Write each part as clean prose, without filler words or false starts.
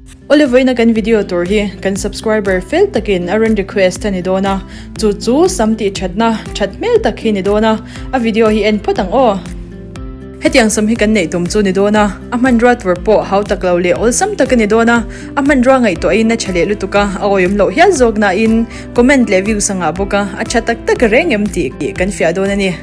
Awle vawiina kan video tur hi kan subscriber fel takin a rawn request a ni dawn a, chu chu sam tih thatna that hmel tak hi ni dawn a, a video hi en phawt ang aw. Hetiang sam hi kan neih tum chu ni dawn a, a hmanrua tur pawh hau tak lo leh awlsam tak a ni dawn a, a hmanrua ngaihtuahin a tha leh lutuk a, a awihawm loh hial zawk nain comment leh views a ngah bawk a, a tha tak tak reng em tih kan fiah dawn a ni.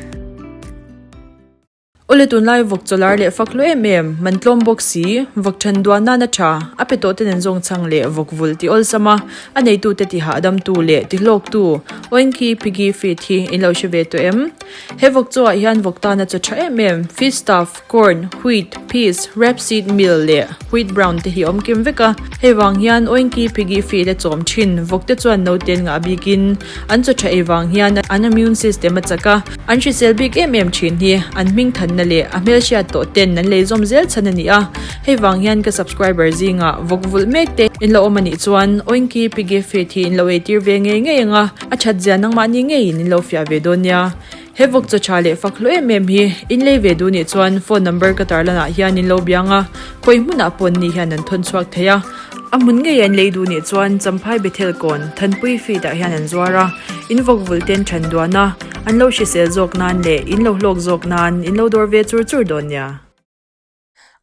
Awle tunlai vawk chawlar leh fak hlu em em, man tlawm bawk si, vawk then duan nana tha, a pe tawh te nen zawng chhang leh vawk vulh ti awlsam a, a neitute ti hahdamtu leh ti hlawktu Oinky Piggy Feed hi in lo hre ve tawh em? He vawk chaw ah hian vawk tana chaw tha em em, feed stuff, corn, wheat, peas, rapeseed meal leh wheat brown te hi awm kim vek a, hei vang hian Oinky Piggy Feed a chawm thin, vawk te chuan naute an ngah bikin an chaw tha ei vang hian an immune system a chak a, An hrisel bik em em thin hi an hming thanna leh a hmelhriat tawh ten an lei zawm zel chhan a ni a, hei vang hian ka subscriber zingah vawk vulh mek te in lo awm a nih chuan Oinky Piggy Feed hi in lo eitir ve ngei ngei ang a, a that zia nangmahni ngeiin in lo fiah ve dawn nia. He vawk chaw tha leh fak hlu em em hi in lei ve duh nih chuan phone number ka tarlanah hian in lo biang a, khawi hmunah pawn ni hian an thawn chhuak thei a. A hmun ngei an lei duh nih chuan Champhai Bethel kawn Thanpui Feed ah hian an zuar a, in vawk vulh ten than duan a, an lo hrisel zawk nan leh in lo hlawk zawk nan in lo dawr ve chur chur dawn nia.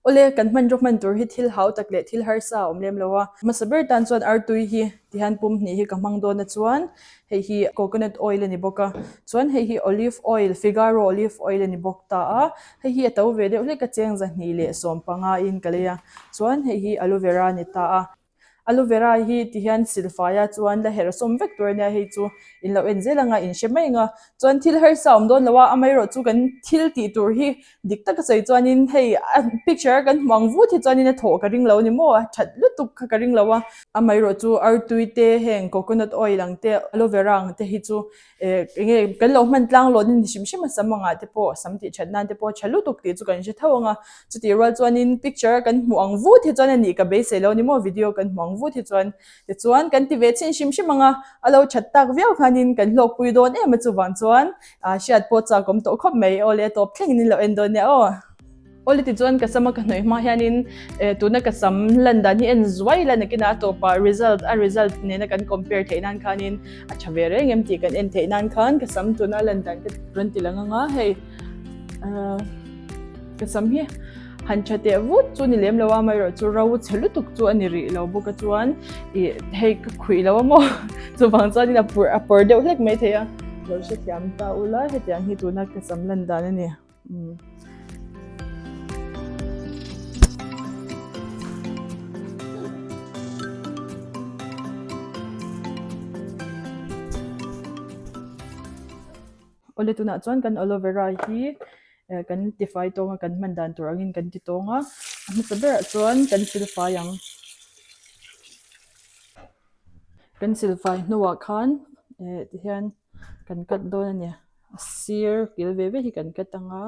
Awle, kan hmanraw hman tur hi thil hau tak leh thil harsa a awm lem lo a. Hmasa ber tan chuan artui hi tihian pum hnih hi ka hmang dawn a chuan hei hi coconut oil a ni bawk a, chuan hei hi olive oil, Figaro olive oil a ni bawk ta a, hei hi a to ve deuh hlek a cheng zahnih leh sawmpanga in ka lei a, chuan hei hi aloe vera a ni ta a. Aloe vera hi ti hian silfaia chuan la herh sawm vek tur a nia hei chu in lo en zel anga in hre mai ang a, chuan thil harsa awm dawn lo a, amaherawh chu kan thil tih tur hi dik taka sawi chuanin hei a picture a kan hmu ang vut hi chuanin a thawh ka ring lo a ni maw a that lutuk kha ka ring lo a, amaherawh chu artui te heng coconut oil ang te aloe vera ang te hi chu Eh enge kan lo hman tlang lawt ni hrim hrim a sam angah te pawh sam tih that nan te pawh tha lutuk tih chu kan hre tho ang a, chutih rual chuanin picture kan hmuh ang vut hi chuan a nih ka beisei lo ni maw video kan hmuh ang vut hi chuan tichuan kan ti ve chhin hrim hrim ang a, a lo that tak viau khanin kan hlawkpui dawn em a chuvang chuan ah hriat pawh chak awm tawh khawp mai aw le tawp thlengin in lo en dawn nia aw. Awle tichuan ka sama ka hnawih hma hianin eh tuna ka sam lan dan hi en zuai ila nakinah a tawpah result a result nena kan compare theih nan khanin a tha ve reng em tih kan en theih nan khan ka sam tuna lan dan ka rawn ti lang ang a hei ah ka sam hi han tha teh vut chu ni lem lo a amaherawh chu ro chhe lutuk chu a ni rih lo bawk a chuan ih hei ka khuih lo a maw chuvang chuanin a pur a pawr deuh hlek mai thei a lo hrethiam ta ula hetiang hi tuna ka sam lan dan a ni. Awle tunah chuan kan aloe vera hi eh kan tifai tawng a kan hman dan tur angin kan ti tawng a a hmasa berah chuan kan silfai ang kan silfai hnuah khan eh tihian kan cut dawn a ni. A sir kil ve ve hi kan cut ang a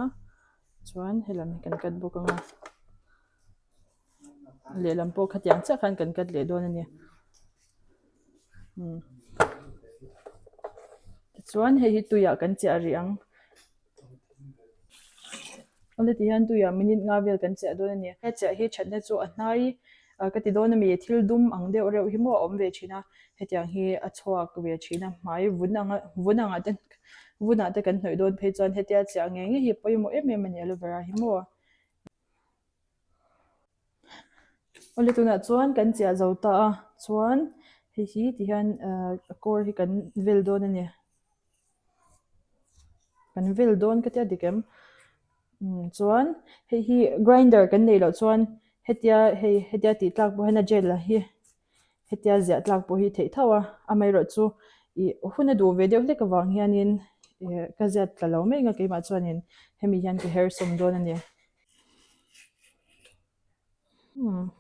chuan helam hi kan cut bawk ang a lehlam pawh khatiang chiah khan kan cut leh dawn a ni umm tichuan hei hi tuiah kan chiah rih ang awle tihian tuiah minute nga vel kan chiah dawn a ni he chiah hi thatna chu a hnai ah ka ti dawn ami thil dum ang deuh reuh hi maw a awm ve thin a hetiang hi a chhuak ve thin a hmai vun anga vun angah te vunah te kan hnawih dawn phei chuan hetia chiah ngei ngei hi a pawimawh em em a ni aloe vera hi maw awle tunah chuan kan chiah zo ta a chuan hei hi ti hian ah a kawr hi kan vel dawn a ni kan vel dawn ka tia dik em. Umm chuan hei hi grinder kan neih loh chuan hetia hei hetia tih tlak pawh hian a gel hi hetia ziah tlak pawh hi theih tho a amaherawh chu ih hun a duh ve deuh hlek avang hianin ih ka ziat tla lo mai ang a keimah chuanin hemi hian ka her sawm dawn a ni. Umm.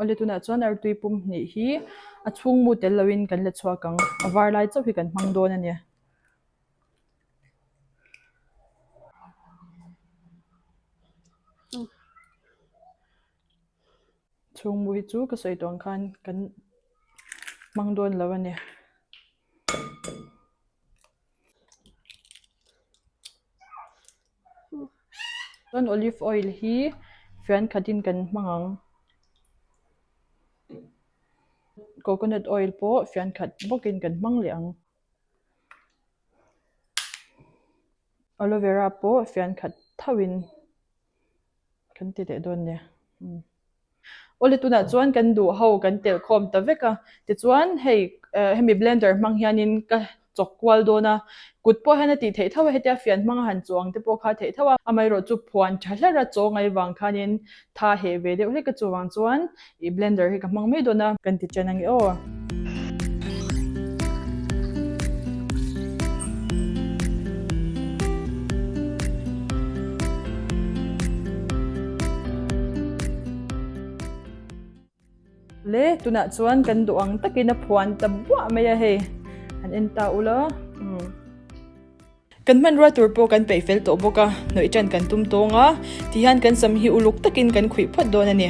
Awle tunah chuan artui pum hnih hi a chhung mu tel loin kan la chhuak ang a var lai chauh hi kan hmang dawn a ni. Chhungmu hi chu ka sawi tawh ang khan kan hmang dawn lo a ni. Chuan olive oil hi fian khatin kan hmang ang. Coconut oil pawh fian khat bawkin kan hmang leh ang. Aloe vera pawh fian khat thauhin kan ti leh dawn nia. Awle tunah chuan kan duh ho kan telh khawm ta vek a, tichuan hei eh hemi blender hmang hianin ka chawk kual dawn a, kut pawh hian a tih theih tho a hetia fian hmanga han chuang te pawh kha a theih tho a, amaherawhchu phuan tha hlar a chaw ngai vang khanin tha heh ve deuh hlek a chuvang chuan ih blender hi ka hmang mai dawn a. Kan ti chen ang e aw. Le tunah chuan kan duh ang takin a phuan ta buah mai a hei han en ta ula umm. Kan hmanrua tur pawh kan peih fel tawh bawk a, hnawih tan kan tum tawng a, tihian kan sam hi uluk takin kan khuih phawt dawn a ni.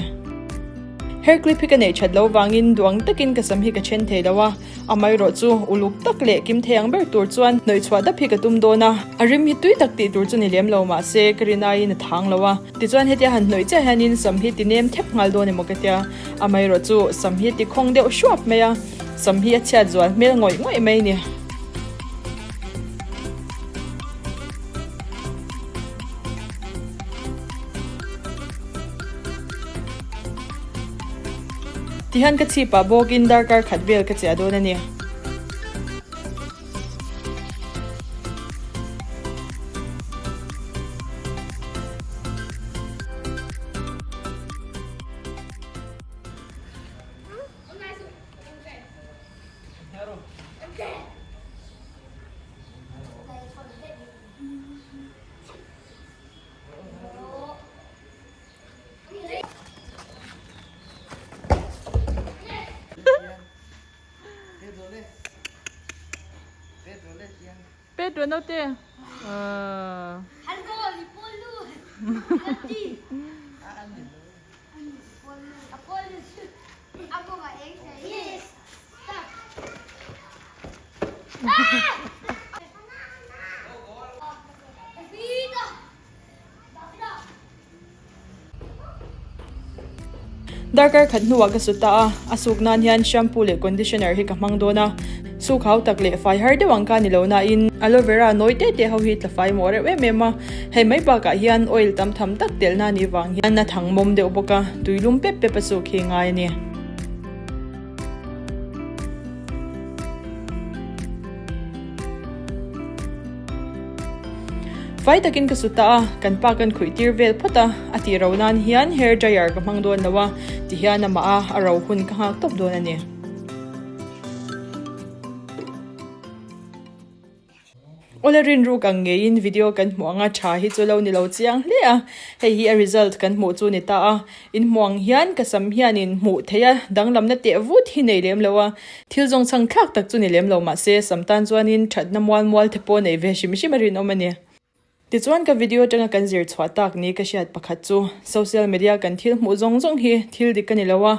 Hair clip hi ka neih that lo vangin duang takin ka sam hi ka then thei lo a, amaherawh chu uluk tak leh kim thei ang ber tur chuan hnawih chhuah dap hi ka tum dawn a, a rim hi tui tak tih tur chu ni lem lo mahse ka rin aiin a thang lo a, tichuan hetia han hnawih chiah hianin sam hi ti nem thep nghal dawn emaw ka tia, amaherawh chu sam hi ti khawng deuh hruap mai a, sam hi a chhiat zual hmel ngawih ngawih mai a ni. Tihian ka chhipah bawkin darkar khat vel ka chiah dawn a ni. Pet rawh naute. Darkar khat hnuah ka su ta a, a suk nan hian shampoo leh conditioner hi ka hmang dawn a, suk hau tak leh fai har deuh ang ka ni lo nain aloe vera nawi te te ho hi tla fai mawh reuh em em a, hei mai bakah hian oil tam tham tak telh na nih vang hian a thang mawm deuh bawk a, tui lum pep pep a suk hi ngai a ni. Fai takin ka su ta a, kan pa kan khuih tir vel phawt a, a tih ro nan hian hair dryer ka hmang dawn lo a, ti hian amah a a ro hun ka nghak tawp dawn a ni. Awle rinruk ang ngeiin video kan hmuh anga tha hi chu lo ni lo chiang hle a, hei hi a result kan hmuh chu ni ta a, in hmuh ang hian ka sam hianin hmuh theih a danglamna teh vut hi nei lem lo a, thil zawng chhang thlak tak chu ni lem lo mahse sam tan chuanin thatna mual mual te pawh nei ve hrim hrim a rinawm a ni. Tichuan ka video atanga kan zir chhuah tak ni ka hriat pakhat chu social media kan thil hmuh zawng zawng hi thil dik a ni lo a,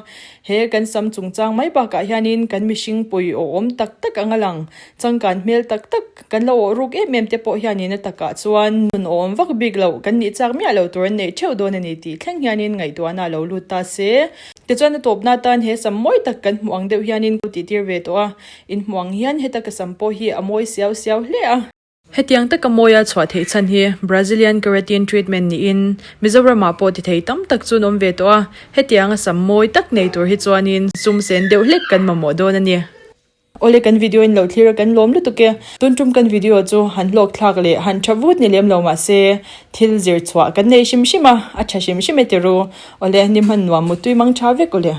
he kan sam chungchang mai bakah hianin kan mihring pui awhawm tak tak anga lang changkan hmel tak tak kan lo awh ruk em em te pawh hianin a takah chuan nun awhawm vak bik loh kan nih chak miah lo tur an neih theuh dawn a ni tih thleng hianin ngaihtuahna a lo lut ta se. Tichuan a tawpna atan he sam mawi tak kan hmuh ang deuh hianin ka tihtir ve tawh a, inhmuh ang hian heta ka sam pawh hi a mawi siau siau hle a. Hetiang taka mawia chhuah theih chhan hi Brazilian Keratin Treatment niin Mizoramah pawh ti thei tam tak chu an awm ve tawh a, hetianga sam mawi tak nei tur hi chuanin sum sen deuh hlek kan mamawh dawn a ni. Awle kan video in lo thlir a kan lawm lutuk e, tun tum kan video chu han hlawk thlak leh han tha vut ni lem lo mahse thil zir chhuah kan nei hrim hrim a, a tha hrim hrim e ti ru. Awle ni hman nuam mutui mang tha vek awle.